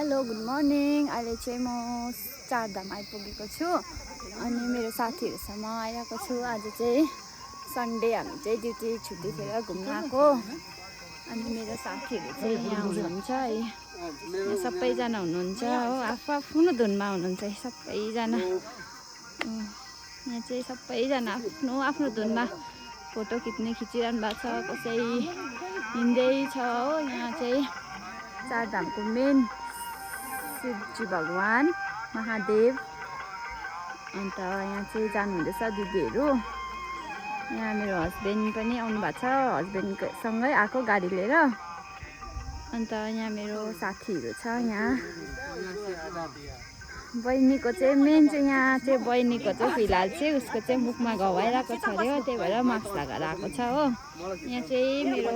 Hello good morning. अहिले चाहिँ म चारधाम आइपुगेको छु अनि मेरो साथीहरूसँग आइरहेको छु। आज चाहिँ सन्डे, हामी चाहिँ ड्युटी छुट्टी खेर घुम्न आएको अनि मेरो साथीहरू चाहिँ यहाँ हुनुहुन्छ है। यहाँ सबैजना हुनुहुन्छ हो, आफ्नो धुनमा हुनुहुन्छ सबैजना। यहाँ चाहिँ सबैजना आफ्नो धुनमा फोटो खिचिरहनु भएको छ। कसै हिँड्दैछ हो। यहाँ चाहिँ चारधामको मेन शिवजी भगवान महादेव। अन्त यहाँ चाहिँ जानुहुँदैछ दिदीहरू। यहाँ मेरो हस्बेन्ड पनि आउनु भएको छ, हस्बेन्डसँगै आएको गाडी लिएर। अन्त यहाँ मेरो साथीहरू छ। यहाँ बहिनीको चाहिँ मेन चाहिँ यहाँ चाहिँ बहिनीको चाहिँ फिलहाल चाहिँ उसको चाहिँ मुखमा घाउ आइरहेको छ अरे हो, त्यही भएर मास्क लगाएर आएको छ हो। यहाँ चाहिँ मेरो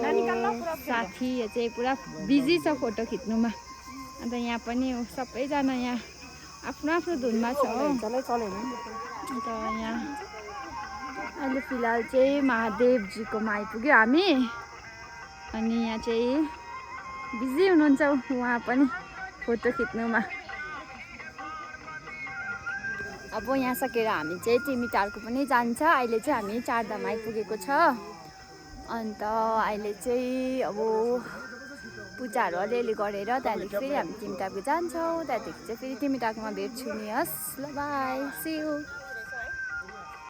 साथी चाहिँ पुरा बिजी छ फोटो खिच्नुमा। अन्त यहाँ पनि सबैजना यहाँ आफ्नो धुनमा छ हो। अन्त यहाँ अहिले फिलहाल चाहिँ महादेवजीकोमा आइपुग्यो हामी। अनि यहाँ चाहिँ बिजी हुनुहुन्छ उहाँ पनि फोटो खिच्नुमा। अब यहाँ सकेर हामी चाहिँ तिमीटारको पनि जान्छ। अहिले चाहिँ हामी चारधाम आइपुगेको छ। अन्त अहिले चाहिँ अब पूजाहरू अलिअलि गरेर त्यहाँदेखि फेरि हामी तिमीटारको जान्छौँ। त्यहाँदेखि चाहिँ फेरि तिमीटारकोमा भेट्छु नि। हस् ल, बाई, सी यू।